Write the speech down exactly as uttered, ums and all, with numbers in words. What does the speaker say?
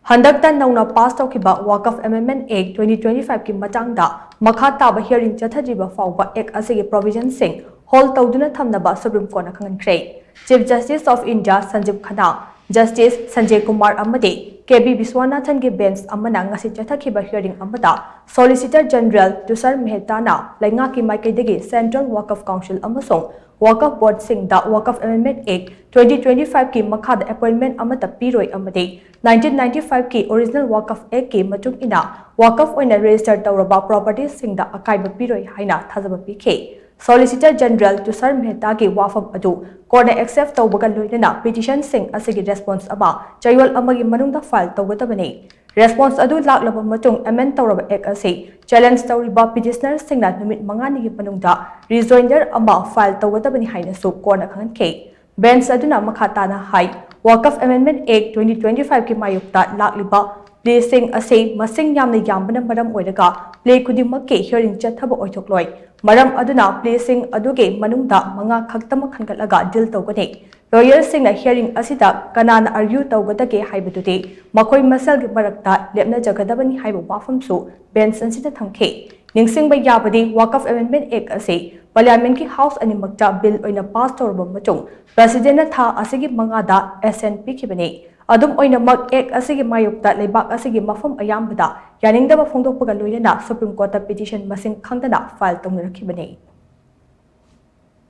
ꯍꯟꯗꯛꯇ ꯅꯧꯅ ꯄꯥꯁ ꯇꯧꯈꯤꯕ Waqf Amendment Act twenty twenty-five ꯀꯤ ꯃꯇꯥꯡꯗ ꯃꯈꯥ ꯇꯥꯕ hearing ꯆꯠꯊꯗ꯭ꯔꯤꯕ ꯐꯥꯎꯕ Act ꯑꯁꯤꯒꯤ provision ꯁꯤꯡ hold ꯇꯧꯗꯨꯅ ꯊꯝꯅꯕ Supreme Court ꯅ ꯈꯪꯍꯟꯈ꯭ꯔꯦ꯫ Chief Justice of India Sanjeev Khanna, Justice Sanjay Kumar ꯑꯃꯗꯤ K V Viswanathan ꯒꯤ bench ꯑꯃꯅ ꯉꯁꯤ ꯆꯠꯊꯈꯤꯕ hearing ꯑꯃꯗ Solicitor General Tushar Mehta ꯅ ꯂꯩꯉꯥꯛꯀꯤ ꯃꯥꯏꯀꯩꯗꯒꯤ Central Waqf Council ꯑꯃꯁꯨꯡ Waqf Board ꯁꯤꯡꯗ Waqf Amendment Act twenty twenty-five ꯀꯤ ꯃꯈꯥꯗ appointment ꯑꯃꯠꯇ ꯄꯤꯔꯣꯏ ꯑꯃꯗꯤ nineteen ninety-five ꯀꯤ Original Waqf Act ꯀꯤ ꯃꯇꯨꯡ ꯏꯟꯅ Waqf ꯑꯣꯏꯅ register ꯇꯧꯔꯕ property ꯁꯤꯡꯗ ꯑꯀꯥꯏꯕ ꯄꯤꯔꯣꯏ ꯍꯥꯏꯅ ꯊꯥꯖꯕ ꯄꯤꯈꯤ꯫ Solicitor General Tushar Mehta ꯒꯤ ꯋꯥꯐꯝ ꯑꯗꯨ Court ꯅ accept ꯇꯧꯕꯒ ꯂꯣꯏꯅꯅ petition ꯁꯤꯡ ꯑꯁꯤꯒꯤ response ꯑꯃ ꯆꯌꯣꯜ ꯑꯃꯒꯤ ꯃꯅꯨꯡꯗ file ꯇꯧꯒꯗꯕꯅꯤ꯫ Response ꯑꯗꯨ ꯂꯥꯛꯂꯕ ꯃꯇꯨꯡ amend ꯇꯧꯔꯕ Act ꯑꯁꯤ challenge ꯇꯧꯔꯤꯕ petitioner ꯁꯤꯡꯅ ꯅꯨꯃꯤꯠ ꯃꯉꯥꯅꯤꯒꯤ ꯃꯅꯨꯡꯗ rejoinder ꯑꯃ file ꯇꯧꯒꯗꯕꯅꯤ ꯍꯥꯏꯅꯁꯨ Court ꯅ ꯈꯪꯍꯟꯈꯤ꯫ Bench ꯑꯗꯨꯅ ꯃꯈꯥ ꯇꯥꯅ ꯍꯥꯏ, Waqf Amendment Act twenty twenty-five ꯀꯤ ꯃꯥꯌꯣꯛꯇ ꯂꯥꯛꯂꯤꯕ plea ꯁꯤꯡ ꯑꯁꯤ ꯃꯁꯤꯡ ꯌꯥꯝꯅ ꯌꯥꯝꯕꯅ ꯃꯔꯝ ꯑꯣꯏꯔꯒ plea ꯈꯨꯗꯤꯡꯃꯛꯀꯤ hearing ꯆꯠꯊꯕ ꯑꯣꯏꯊꯣꯛꯂꯣꯏ꯫ ꯃꯔꯝ ꯑꯗꯨꯅ plea ꯁꯤꯡ ꯑꯗꯨꯒꯤ ꯃꯅꯨꯡꯗ ꯃꯉꯥ ꯈꯛꯇꯃꯛ ꯈꯟꯒꯠꯂꯒ deal ꯇꯧꯒꯅꯤ꯫ Lawyer ꯁꯤꯡꯅ hearing ꯑꯁꯤꯗ ꯀꯅꯥꯅ argue ꯇꯧꯒꯗꯒꯦ ꯍꯥꯏꯕꯗꯨꯗꯤ ꯃꯈꯣꯏ ꯃꯁꯦꯜꯒꯤ ꯃꯔꯛꯇ ꯂꯦꯞꯅꯖꯒꯗꯕꯅꯤ ꯍꯥꯏꯕ ꯋꯥꯐꯝꯁꯨ bench ꯑꯁꯤꯗ ꯊꯝꯈꯤ꯫ ꯅꯤꯡꯁꯤꯡꯕ ꯌꯥꯕꯗꯤ, Waqf Amendment Act ꯑꯁꯤ Parliament ꯀꯤ house ꯑꯅꯤꯃꯛꯇ bill ꯑꯣꯏꯅ pass ꯇꯧꯔꯕ ꯃꯇꯨꯡ President ꯅ ꯊꯥ ꯑꯁꯤꯒꯤ ꯃꯉꯥꯗ assent ꯄꯤꯈꯤꯕꯅꯤ꯫ ꯑꯗꯨꯝ ꯑꯣꯏꯅꯃꯛ, Act ꯑꯁꯤꯒꯤ ꯃꯥꯌꯣꯛꯇ ꯂꯩꯕꯥꯛ ꯑꯁꯤꯒꯤ ꯃꯐꯝ ꯑꯌꯥꯝꯕꯗ ꯌꯥꯅꯤꯡꯗꯕ ꯐꯣꯡꯗꯣꯛꯄꯒ ꯂꯣꯏꯅꯅ Supreme Court ꯇ petition ꯃꯁꯤꯡ ꯈꯪꯗꯅ file ꯇꯧꯅꯔꯛꯈꯤꯕꯅꯤ꯫